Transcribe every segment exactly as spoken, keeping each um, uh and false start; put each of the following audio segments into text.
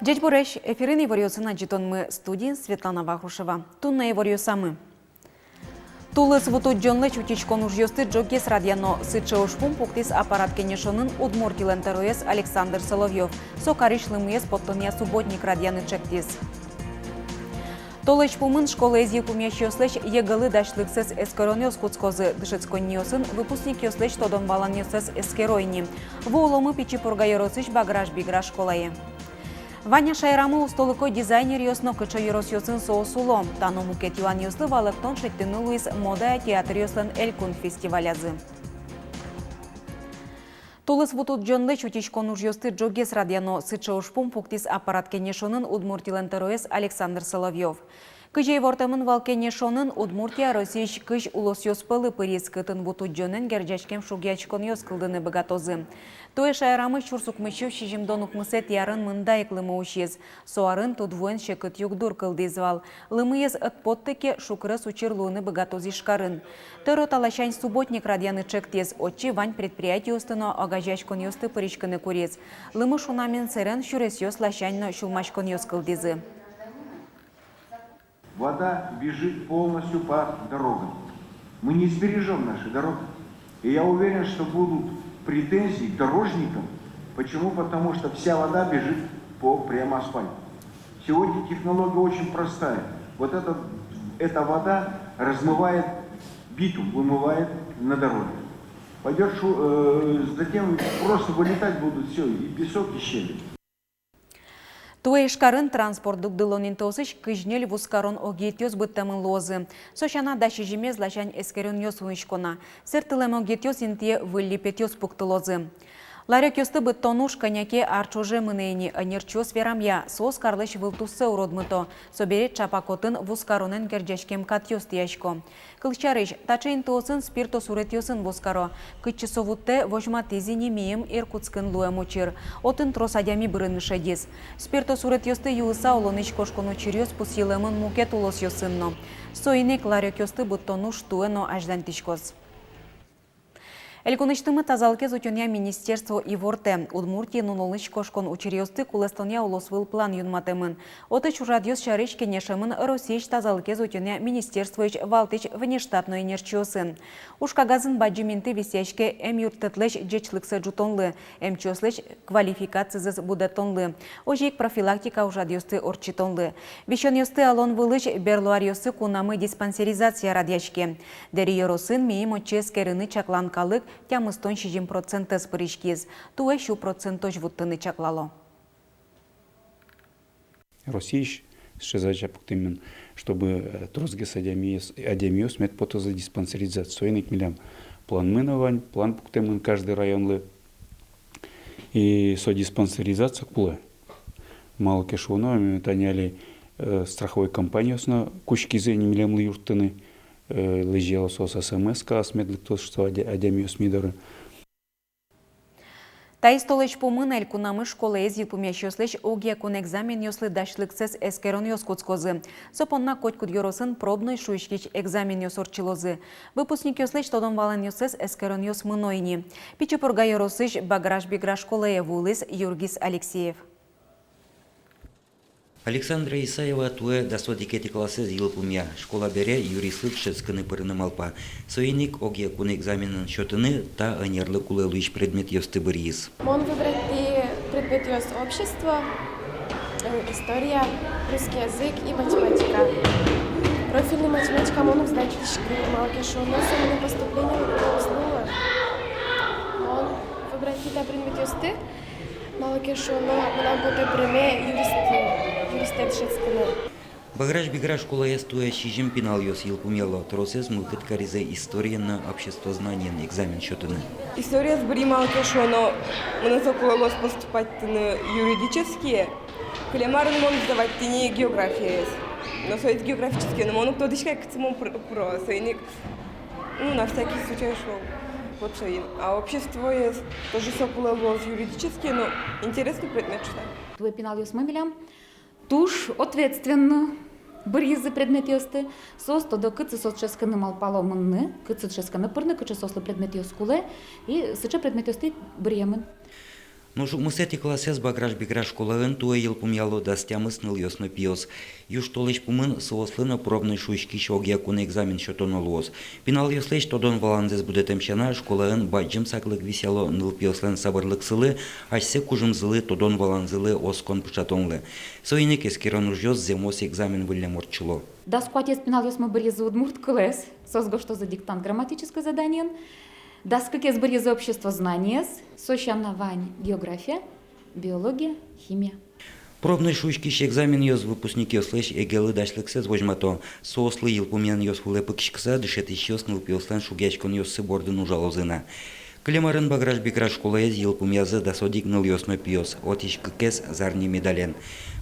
Ӟечбуресь! Эфирын иворъёсын адӟытонмы, студиын Светлана Вахрушева. Туннэ иворъёсамы. Тулыс вутудӟонлэсь утиськон ужъёсты ӝоггес радъяно. Сыӵе ужпум пуктӥз аппарат кенешонын Удмуртилэн тӧроез Александр Соловьёв. Со карысь лымыез поттонъя субботник радъяны чектӥз. Толэзь пумын школаез йылпумъясьёслэсь ЕГЭ-лы дасьлыксэс эскеронъёс кутскозы. Дышетсконниосын выпускникъёслэсь тодон-валанъёссэс эскеро ини. Вуыломы Пичи Пурга ёросысь Баграш-Бигра школае. Вань-а шаерамы устолыко дизайнеръёс но кыӵе ёросъёсын соос уло? Та но мукет юанъёслы валэктон шедьтыны луиз модая театръёслэн элькун фестивалязы. Тулыс вутудӟонлэсь утиськон ужъёсты ӝоггес радъяно. Сыӵе ужпум пуктӥз аппарат кенешонын Удмуртилэн тӧроез Александр Соловьёв. Кызьы ивортэмын вал кенешонын, Удмуртия Россиысь кызь улосъёс пӧлы пыриз, кытын вутудӟонэн герӟаськем шугъяськонъёс кылдыны быгатозы. Туэ шаерамы сюрс укмыссю сизьымдон укмысэтӥ арын мында ик лымы усиз. Со арын тудвуэн секыт югдур кылдӥз вал. Лымыез ӧд потты ке, шукрес учыр луыны быгатоз Ижкарын. Тӧро та ласянь субботник радъяны чектӥз. Отчы вань предприятиосты но огазеяськонъёсты пыриськыны куриз. Лымы шунамен сэрен сюресъёс ласянь но сюлмаськонъёс кылдӥзы. Вода бежит полностью по дорогам. Мы не сбережём наши дороги. И я уверен, что будут претензии к дорожникам. Почему? Потому что вся вода бежит по прямо асфальту. Сегодня технология очень простая. Вот эта, эта вода размывает битум, вымывает на дороге. Пойдёт шу-, э, затем просто вылетать будут всё, и песок, и щебень. Туэ Ижкарын транспорт дугдылон интыосысь кызь ньыль вузкарон огъетъёс быдтэмын луозы. Со сяна, дас сизьымез ласянь эскеронъёс вуисько на. Сэрттылэм огъетъёс интые выль липетъёс пуктылозы. Ларёкъёсты быдтон уж кӧня ке ар ӵоже мынэ ини. Ӧнерчиос верамъя, соос карлэсь вылтуссэ уродмыто. Собере ӵапак отын вузкаронэн герӟаськем катъёс тӥясько. Кылсярысь, таӵе интыосын спиртосуретъёсын вузкаро. Кытчы со вуттэ, возьматӥз ини миым Иркутскын луэм учыр. Отын трос адями бырыны шедиз. Спиртосуретъёсты юыса улонысь кошкон учыръёс пусйылэмын мукет улосъёсын но. Соин ик ларёкъёсты быдтон уж туэ но азьланьтӥськоз. Элькунысьтымы тазалыкез утёнъя министерство ивортэ: Удмуртиын улонысь кошкон учыръёсты кулэстонъя улосвыл план юнматэмын. Отысь ужрадъёс сярысь кенешемын Россиысь тазалыкез утёнъя министерствоысь валтӥсь внештатной ӧнерчиосын. Уж кагазын бадӟым инты висъяське эмъюрттэтлэсь ӟечлыксэ ӝутонлы, эмчиослэсь квалификацизэс будэтонлы, озьы ик профилактика ужрадъёсты ортчытонлы. Висёнъёсты алон вылысь берло аръёсы кунамы диспансеризация радъяське. Дэри ёросын миым отчы эскерыны чаклан калык тямыстон сизьым процентэз пыриськиз, туэ сю процентозь вуттыны чаклало. Россиысь сыӵе задача пуктэмын, чтобы, э, тросгес адямиос, адямиос мед потозы диспансеризацие. Соин ик милям планмы но вань, план пуктэмын каждый районлы. И со диспансеризация кулэ. Малы ке шуоно, ми тани али, э, страховой компаниос но кутскизы ини милемлы юрттыны, э, лэзьяло соос СМС-каос, мед лыктозы шуса адя-, адямиос ми доры. Таиз толэзь пумын элькунамы школаез йылпумъясьёслэсь огъякун экзаменъёслы дасьлыксэс эскеронъёс кутскозы. Со понна котькуд ёросын пробной шуиськись экзаменъёс ортчылозы. Выпускникъёслэсь тодон-валанъёссэс эскеронъёс мыно ини. Пичи Пурга ёросысь Баграш-Бигра школае вуылӥз Юргис Алексеев. Александра Исаева туэ дас одӥгетӥ классэз йылпумъя. Школа бере юристлы дышетскыны пырыны малпа. Соин ик огъякун экзаменэн сётыны та ӧнерлы кулэ луись предметъёсты быръиз. Мон выбрать ти предметъёс: общество, э, история, русский язык и математика. Профильный математика мон уг сдать тӥськы, малы ке шуоно со мыным поступление уз луы. Мон выбрать ти та предметъёсты, малы ке шуоно мынам потэ пыреме юрист, юристэ дышетскыны. Баграш-Бигра школаез туэ сизьым пиналъёс йылпумъяло, тросэз мылкыд каризы историен но обществознаниен экзамен сётыны. Историез быръи, малы ке шуоно мыным со кулэ луоз поступать карыны юридические. Кылем арын мон сдавать тӥни географиез. Но со ведь географический, но мон уг тодӥськы ай, кытчы мон пыр-, пыро, соин ик, ну, на всякий случай шуо. Вот соин. А обществоез тоже со кулэ луоз юридический, но интересный предмет шуса. Туэ пиналъёсмы милям туж ответственно быръизы предметъёсты. Соос тодо, кытчы соос дышетскыны малпало мыныны, кытчы дышетскыны пырыны, кыӵе соослы предметъёс кулэ, и сыӵе предметъёсты быръемын. Нош укмысэтӥ классэз Баграш-Бигра школаын туэ йылпумъяло дас тямыс нылъёс но пиос. Южтолэзь пумын соослы но пробной шуиськись огъя кун экзамен сётоно луоз. Пиналъёслэсь тодон-валанзэс будэтэм сяна, школаын бадӟым саклык висъяло нылпиослэн сабырлыксылы, асьсэ кужымзылы, тодон-валанзылы оскон пыӵатонлы. Соин ик эскерон ужъёс зэмос экзамен выллем ортчыло. Дас куатез пиналъёсмы быръизы удмурт кылэз, соос гожтозы диктант грамматической заданиен, дас кыкез быръизы обществознаниез, со сяна вань география, биология, химия. Пробной шуиськись экзаменъёс выпускникъёслэсь эгелы дасьлыксэс возьмато. Соослы йылпумъянъёс вылэ пыкиськыса, дышетӥсьёс нылпиослэн шугъяськонъёссы бордын ужалозы на. Кылем арын Баграш-Бигра школаез йылпумъязы дас одӥг нылъёс но пиос, отысь кыкез зарни медален.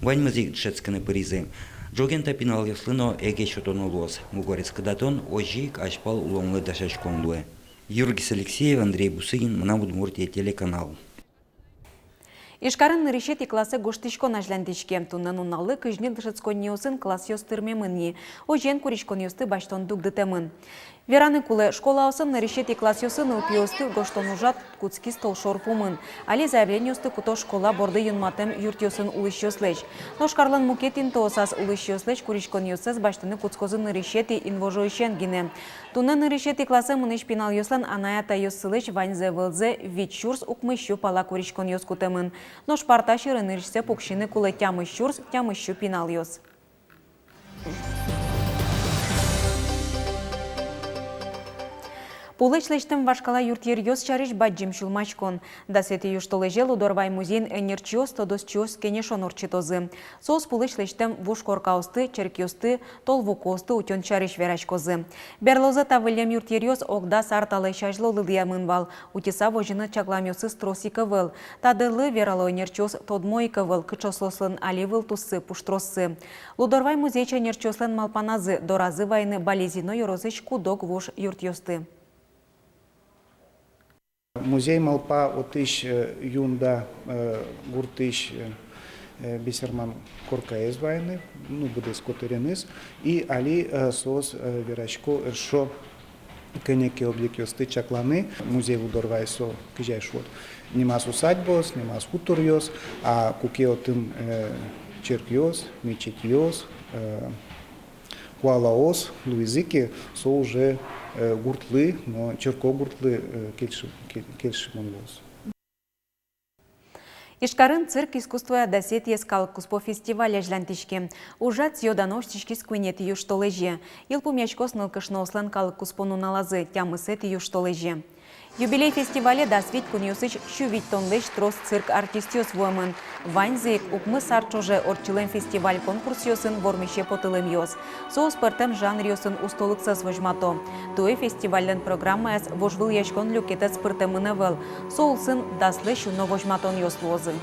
Ваньмыз ик дышетскыны пыризы. Ӝоген та пиналъёслы но эгес сётоно луоз. Мугорез кыдатон озьы ик азьпал улонлы дасяськон луэ. Юргис Алексеев, Андрей Бусыгин, «Мынам Удмуртие» телеканал. Ижкарын нырысетӥ классэ гожтӥськон азьланьтӥське. Туннэ нуналлы кызь ньыль дышетсконниосын классъёс тырмемын ни. Озьыен, куриськонъёсты басьтон дугдытэмын. Вераны кулэ, школаосын нырысетӥ классъёсы нылпиосты гожтон ужрад кутскиз толшор пумын. Али заявлениосты куто школа борды юнматэм юртъёсын улӥсьёслэсь. Нош карлэн мукет интыосаз улӥсьёслэсь куриськонъёссэс басьтыны кутскозы нырысетӥ инвожоысен гинэ. Туннэ нырысетӥ классэ мынӥсь пиналъёслэн анай-атайёссылэсь ваньзэ-вылзэ вить сюрс укмыссю пала куриськонъёс кутэмын. Нош парта сьӧры нырысьсэ пуксьыны кулэ тямыс сюрс тямыссю пиналъёс. Пулэсь лэсьтэм вашкала юртъеръёс сярысь бадӟым сюлмаськон. Дасэтӥ южтолэзе Лудорвай музейын ӧнерчиос, тодосчиос кенешон ортчытозы. Соос пулэсь лэсьтэм вуж коркаосты, черкъёсты, толвукоосты утён сярысь вераськозы. Берлозэ та выллем юртъеръёс ог дас ар талэсь азьло лыдъямын вал, утьыса возьыны чакламъёссы трос ик ӧвӧл. Та дырлы, верало ӧнерчиос, тодмо ик ӧвӧл, кыӵе соослэн али вылтуссы, пуштроссы. Лудорвай музейысь ӧнерчиослэн малпаназы, доразы вайыны Балезино ёросысь куд-ог вуж юртъёсты. Музей малпа отысь, э, Юнда, э, гуртысь, э, э, бесерман коркаез вайыны, ну, быдэс котыреныз, и али, э, соос, э, верасько эшшо кӧня ке объектъёсты чакланы. Музей Лудорвай со, кызьы шуод, нимаз усадьбаос, нимаз хуторъёс, а куке отын, э, черкъёс, мечетьёс, э, куалаос луизы ке, со уже, э, гуртлы но, черкогуртлы, э, кельшы-, кел-, кельшымон луоз. Ижкарын «Цирк искусствоя дасэтӥез» калыккуспо фестиваль азьланьтӥське. Ужрад сӥё-дано усьтӥськиз куинетӥ южтолэзе. Йылпумъяськоз нылкышноослэн калыккуспо нуналазы, тямысэтӥ южтолэзе. Юбилей фестивале дас вить кунъёсысь сю витьтонлэсь трос цирк артистъёс вуэмын. Ваньзы ик укмыс ар ӵоже ортчылэм фестиваль-конкурсъёсын вормисе потылэмъёс. Соос пӧртэм жанръёсын устолыксэс возьмато. Туэ фестивальлэн программаяз вожвылъяськон люкетэз пыртэмын ӧвӧл. Со улсын даслэсь уно возьматонъёс луозы.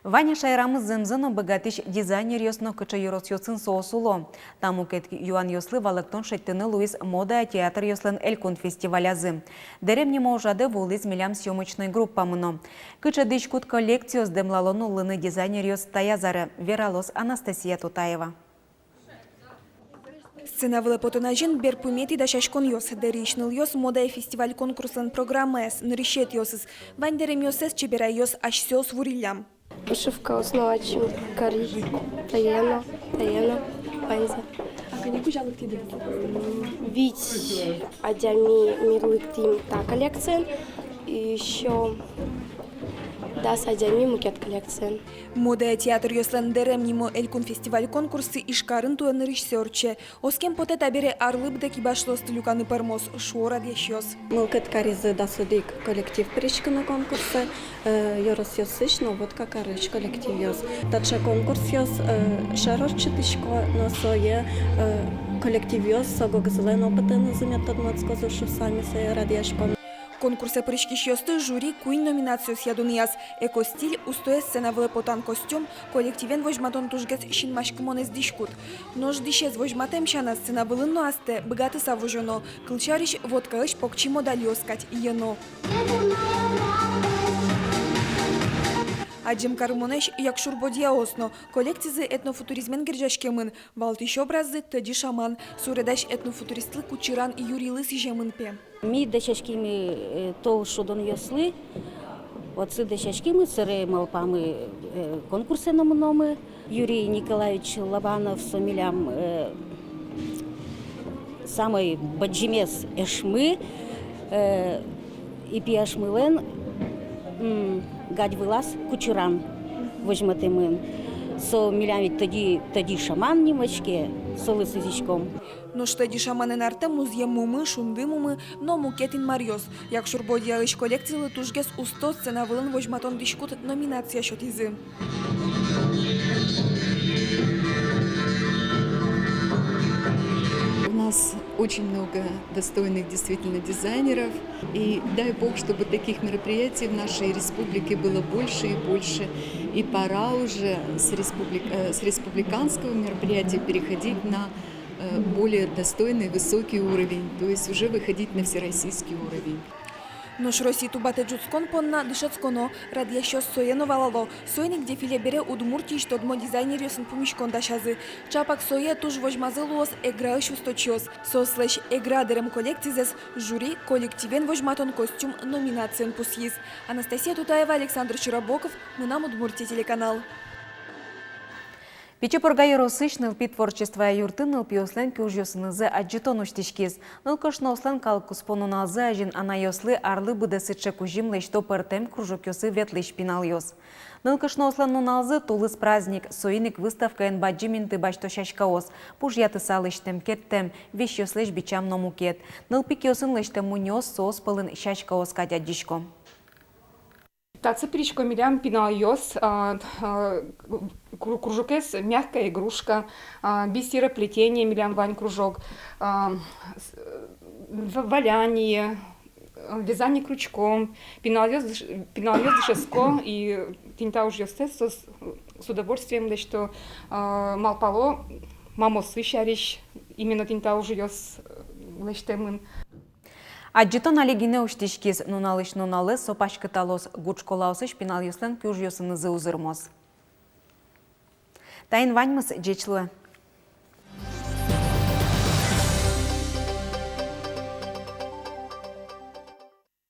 Вань шаерамы зэмзэ но быгатӥсь дизайнеръёс но кыӵе ёросъёсын соос уло? Та мукет юанъёслы валэктон шедьтыны луиз «Мода театръёслэн элькун фестивалязы». Дэрем нимо ужрадэ вуылӥз милям съёмочной группамы но. Кыӵе дӥськут коллекциос дэмлало нуллыны дизайнеръёс таяз аре, вералоз Анастасия Тутаева. Сцена вылэ потон азьын берпуметӥ дасяськонъёс. Дэриысь нылъёс «Мода» фестиваль-конкурслэн программаяз нырысетӥосыз. Вань дэремъёссэс чеберайёс асьсэос вуриллям. Вышивкаос но ачим кари, тае но, тае но, ваньзэ. А кӧня кузя лыктӥды? Вить адями ми лыктӥм та коллекциен, и ещё дас адями мукет коллекциен. «Мода театръёслэн дэрем» нимо элькун фестиваль-конкурссы Ижкарын туэ нырысьсэ ортче. Оскем потэ, табере арлы быдэ кибашлыосты люканы пӧрмоз, шуо радъясьёс. Мылкыд каризы дас одӥг коллектив пыриськыны конкурсэ, э, ёросъёсысь но Вотка карысь коллективъёс. Таӵе конкурсъёс, э, шер ортчытӥсько, но сое, э, коллективъёс ог-огзылэн опытэнызы мед тодматскозы шуыса ми сое радъяськом. Конкурсэ пыриськисьёсты жюри куинь номинациосъя дунъяз: экостиль, устоез сцена вылэ потан костюм, коллективен возьматон тужгес синмаськымонэз дӥськут. Нош дӥсез возьматэм сяна, сцена вылын но астэ быгатыса возёно. Кылсярысь, Воткаысь покчи модальёс кадь йӧно. Адӟем карымонэсь Якшур-Бӧдьяос но. Коллекцизы этнофутуризмен герӟаськемын. Валтӥсь образзы — тӧдьы шаман. Суредась этнофутуристлы Кучыран Юрийлы сӥземын, пе. Ми дасяськимы, э, тол шудонъёслы, Отчы дасяськимы, собере малпамы, э, конкурсэ но мыномы. Юрий Николаевич Лобанов со милям, э, самой бадӟымез эшмы, э, и пиосмылэн, м, гадь вылаз кучыран возьматэмын. Со милям ведь тӧдьы, тӧдьы шаман нимаське, солы сӥзиськом. Нош тӧдьы шаманэн артэ музъем мумы, шунды мумы но мукет инмаръёс. Якшур-Бӧдьяысь коллекциялы тужгес усто сцена вылын возьматон дӥськут номинация сётӥзы. У нас очень много достойных действительно дизайнеров. И дай бог, чтобы таких мероприятий в нашей республике было больше и больше. И пора уже с республик-, э, с республиканского мероприятия переходить на э, более достойный, высокий уровень, то есть уже выходить на всероссийский уровень. Нош Россиысь тубатэ ӝутскон понна дышетсконо радъясьёс сое но валало. Соин ик дефиле бере Удмуртиысь тодмо дизайнеръёсын пумиськон дасязы. Чапак сое туж возьмазы луоз Эграысь усточиос. Соослэсь «Эгра дэрем» коллекцизэс жюри «Коллективен возьматон костюм» номинациен пусйиз. Анастасия Тутаева, Александр Широбоков, «Мынам Удмуртие» телеканал. Пичи Пурга ёросысь нылпи творчествоя юртын нылпиослэн киужъёсынызы адӟытон усьтӥськиз. Нылкышноослэн калыккуспо нуналзы азьын анайёслы арлы быдэ сыӵе кузьым лэсьто пӧртэм кружокъёсы ветлӥсь пиналъёс. Нылкышноослэн нуналзы — тулыс праздник, соин ик выставкаын бадӟым инты басьто сяськаос, пужъятыса лэсьтэм, керттэм, весьёслэсь бичам но мукет. Нылпи киосын лэсьтэм мунёос, соос пӧлын сяськаос кадь адӟисько. Татчы пырисько милям пиналъёс, а, а, кру-, кружокез «Мягкая игрушка», а, бисероплетение милям вань кружок, а, с-, в-, валяние, вязание крючком. Пиналъёс дыш-, пиналъёс дышетско, и тӥни та ужъёстэс соос с удовольствием лэсьто, а, малпало мамаосы сярысь, именно тӥни та ужъёс лэсьтэмын. Адӟытон али гинэ усьтӥськиз, нуналысь нуналэ со паськыталоз, гурт школаосысь пиналъёслэн киужъёсынызы узырмоз. Таин ваньмыз, ӟеч луэ.